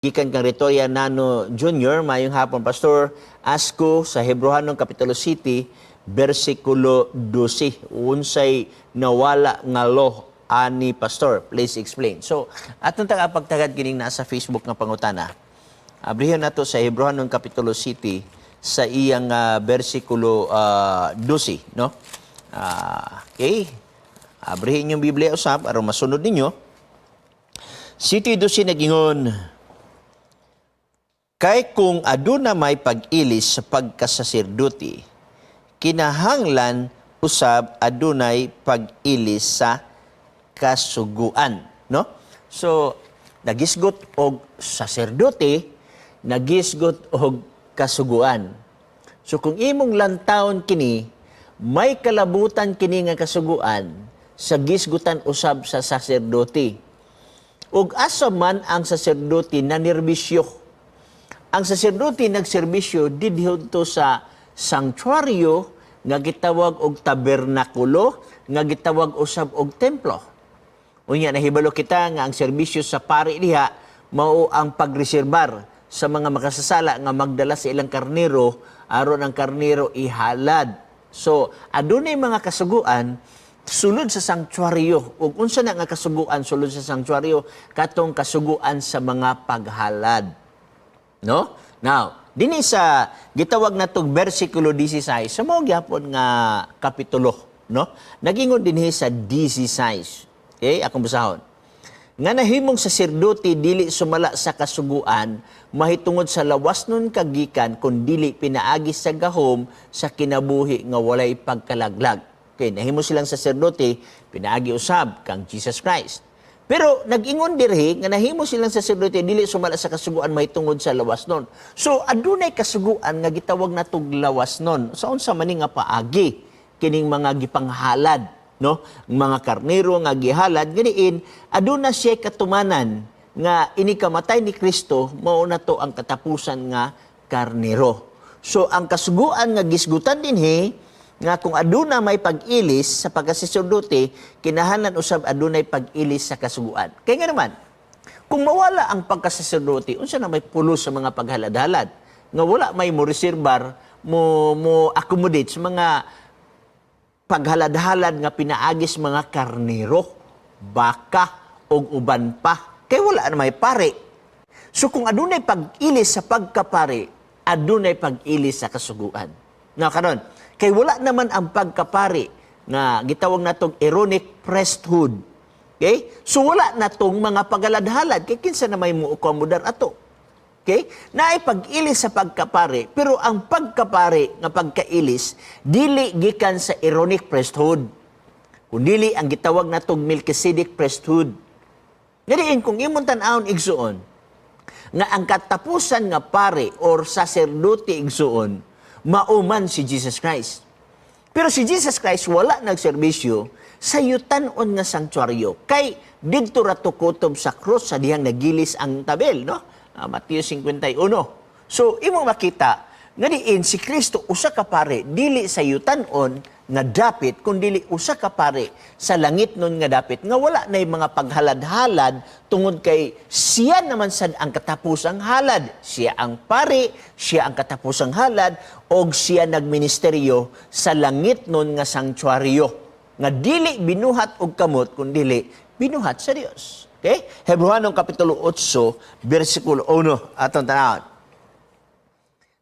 Gikan kang Retoria Nano Jr., maayong hapon, Pastor. Asko sa Hebrohanon Kapitulo City, versikulo 12. Unsay nawala nga law ani, Pastor? Please explain. So, atong taga pagtagad kining nasa Facebook nga pangutana. Abrihan nato sa Hebrohanon Kapitulo City sa iyang versikulo 12, no? Okay. Abrihin yung Biblia usab aron masunod ninyo. City 12 nagingon, "Kay kung aduna may pag-ilis sa pagkasaserdoti, kinahanglan usab adunay pag-ilis sa kasuguan," no? So, nagisgot og saserdote, nagisgot og kasuguan. So kung imong lantawon kini, may kalabutan kini nga kasuguan sa gisgutan usab sa saserdote. Ug asa man ang saserdote nanerbisyo? Ang saserdote nagserbisyo didto sa sanctuaryo nga gitawag og tabernakulo, nga gitawag usab og templo. Unya nahibalo kita nga ang serbisyo sa pari diha mao ang pagreserbar sa mga makasasala nga magdala sa ilang karnero aron ang karnero ihalad. So adunay mga kasuguan sulod sa sanctuaryo. Ug unsa na nga kasuguan sulod sa sanctuaryo? Katong kasuguan sa mga paghalad. No? Now, dinhi sa gitawag natong versikulo 16 sa mao gyapon nga kapitulo, no? Nagingon dinhi sa 16. Okay, akong basahon. "Nga nahimong saserdote dili sumala sa kasuguan mahitungod sa lawas nun kagikan, kun dili pinaagi sa gahom sa kinabuhi nga walay pagkalaglag." Okay, nahimo silang saserdote pinaagi usab kang Jesus Christ. Pero nag-ingon dirhi nga nahimo silang saserdote dili sumala sa kasuguan mahitungod sa lawas nun. So adunay kasuguan nga gitawag natog lawas nun. Sa unsa man ni nga paagi kining mga gipanghalad, no? Ang mga karnero nga gihalad ganiin aduna siya katumanan nga ini kamatay ni Kristo, mao na to ang katapusan nga karnero. So ang kasuguan nga gisgutan dinhi nga kung aduna may pag-ilis sa pagkasaserdote, kinahanglan usab adunay pag-ilis sa kasuguan. Kaya nga naman, kung mawala ang pagkasaserdote, unsa na may pulos sa mga paghalad-halad? Nga wala may mo reserbar, mo accommodate sa mga paghalad-halad nga pinaagis mga karnero, baka, og uban pa. Kay wala na may pare. So kung adunay pag-ilis sa pagkapare, adunay pag-ilis sa kasuguan. Nga karon, kay wala naman ang pagkapare nga gitawag natong Aaronic priesthood. Okay? So wala na tong mga paghaladhalad kay kinsa na may mo akomodar ato. Okay? Naay pag-ilis sa pagkapare, pero ang pagkapare nga pagkailis dili gikan sa Aaronic priesthood. Kundili ang gitawag natong Melchizedek priesthood. Ngadiin kung imong tan-awon, igsuon, nga ang katapusan nga pare or saserdote, igsuon, mauman si Jesus Christ. Pero si Jesus Christ wala nagserbisyo sa yutan-on nga sanctuaryo. Kay didto ra to kutob sa krus sa dihang nagilis ang tabel, no? Mateo 51. So imong makita nga diin si Kristo usa ka pare dili sa yutan-on nga dapit, kun dili usa ka pare sa langit nun nga dapit nga wala na mga paghalad-halad tungod kay siya naman sad ang katapusang halad. Siya ang pare, siya ang katapusang halad og siya nagministeryo sa langit nun nga sanctuaryo nga dili binuhat og kamot kun dili binuhat sa Dios. Okay? Hebrewanong Kapitulo 8 versikulo 1 atong tanawon.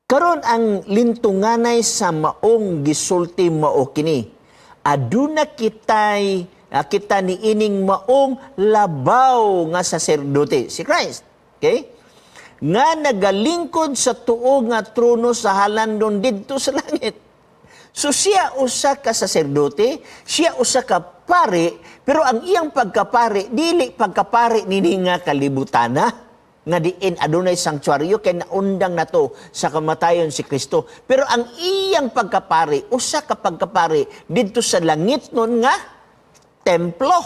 "Karon ang lintunganay sa maong gisulti mao kini. Aduna kita ni ining maong labaw nga saserdote, si Christ." Okay? "Nga nagalingkod sa tuo nga trono sa halandon didto sa langit." So siya usa ka saserdote, siya usa ka pare, pero ang iyang pagkapare dili pagkapare nini nga kalibutana nga diin adunay sanctuaryo kay naundang nato sa kamatayon si Kristo. Pero ang iyang pagkapare, usa ka pagkapare didto sa langit nun nga templo.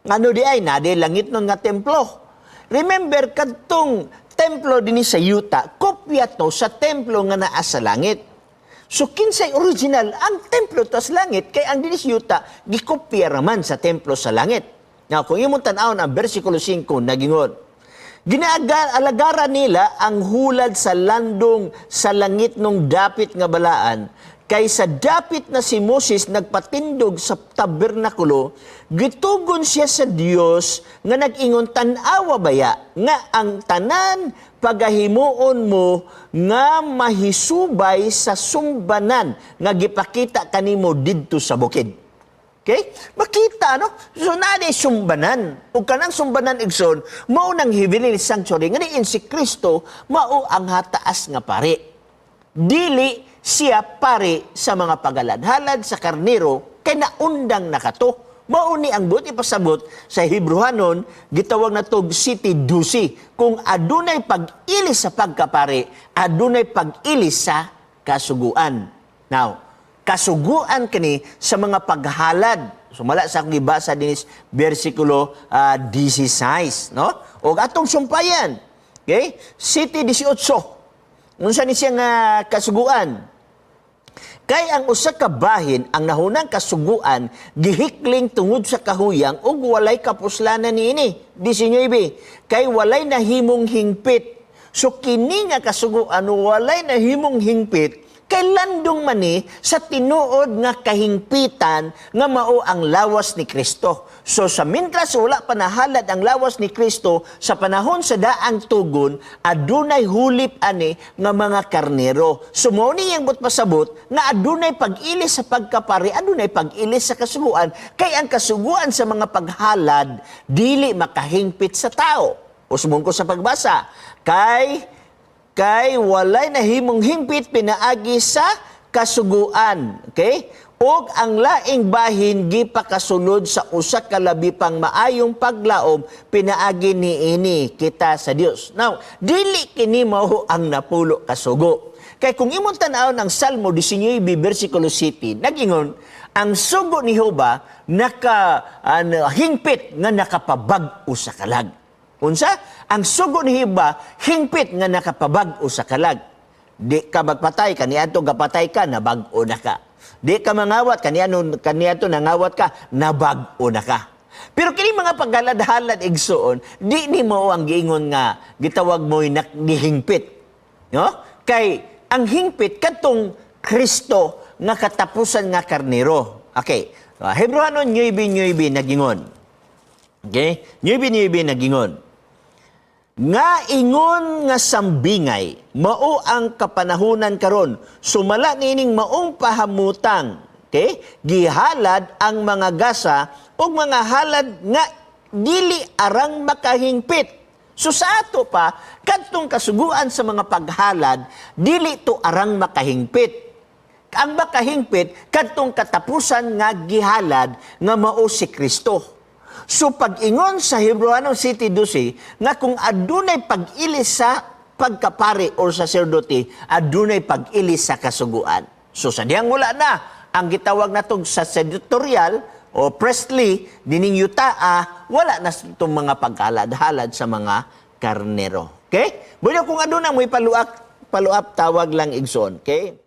Ngano di ay na langit nun nga templo? Remember, kadtong templo dinhi sa yuta, kopya to sa templo nga naa sa langit. So kinsay original? Ang templo to sa langit, kay ang dinhi sa yuta gikopya raman sa templo sa langit. Now, kung imong tan-awon ang versikulo 5, nagingon, Ginaalagaran nila ang hulad sa landong sa langit nung dapit nga balaan. Kay sa dapit na si Moses nagpatindog sa tabernakulo, gitugon siya sa Dios nga nag-ingon, "Tan-awa baya nga ang tanan pagahimuon mo nga mahisubay sa sumbanan nga gipakita kanimo didto sa bukid." Okay? Makita, no? So, naa sumbanan. Ug kanang sumbanan, igsoon, mao nang heavenly sanctuary, nga diin si Kristo, mao ang hataas nga pari. Dili siya pari sa mga pagaladhalad sa karnero, kay naundang na kato. Mao ni ang buot ipasabot sa Hebrehanon, gitawag na tog 7:12. Kung adunay pag-ilis sa pagkapari, adunay pag-ilis sa kasuguan. Now, kasuguan kini sa mga paghalad. Sumala sa akong gibasa dinis bersikulo 16, no? O atong sumpayan. Okay? 7:18. Unsa ni siya nga kasuguan? Kay ang usa ka bahin, ang nahunang kasuguan, gihikling tungod sa kahuyang ug walay kapuslanan niini. 19. Kay walay nahimong hingpit. So kini nga kasuguan walay nahimong hingpit kay landong mani sa tinuod nga kahingpitan nga mao ang lawas ni Kristo. So sa mintras wala pa nahalad ang lawas ni Kristo sa panahon sa daang tugon, adunay hulip ani nga mga karnero. So mao ni iyang buot pasabot nga adunay pag-ilis sa pagkapari, adunay pag-ilis sa kasuguan, kay ang kasuguan sa mga paghalad dili makahingpit sa tao. Usbon ko sa pagbasa. Kay walay nahimong hingpit pinaagi sa kasuguan. Okay? Og ang laing bahin gipakasulod sa usa ka labi pang maayong paglaom pinaagi niini kita sa Dios. Now, dili kini mao ang napulo ka sugo. Kay kung imong tan-awon ang Salmo 19 bersikulo 7, nagingon ang sugo ni Jehova naka ano, hingpit nga nakapabag-o sa kalag. Unsa? Ang sugo ni Jehova hingpit nga nakapabag-o sa kalag. Di ka magpatay, kaniadto gapatay ka, nabag-o na ka. Di ka mangawat, kaniano kaniadto nangawat ka, nabag-o na ka. Pero kini mga paghalad-halad, igsuon, di ni mo ang giingon nga gitawag mo'y gihingpit. No? Kay ang hingpit kadtong Kristo nga katapusan nga karnero. Okay. Hebreano 9:9 nagingon. Okay? 9:9 nagingon. Nga ingon nga sambingay, mao ang kapanahunan karon. Sumala niining maong pahamutang, okay? Gihalad ang mga gasa ug mga halad nga dili arang makahingpit. So sa ato pa, kadtong kasuguan sa mga paghalad, dili to arang makahingpit. Ang makahingpit, kadtong katapusan nga gihalad nga mao si Kristo. So pag-ingon sa Hebreano 7:12 nga kung adunay pag-ilis sa pagkapari or saserdote, adunay pag-ilis sa kasuguan. So sa diyang wala na ang gitawag natong sacerdotal o priestly dining yutaa, wala na itong mga paghalad-halad sa mga karnero. Okay? Bueno, kung aduna mo'y paluak, follow up, tawag lang, igsoon. Okay?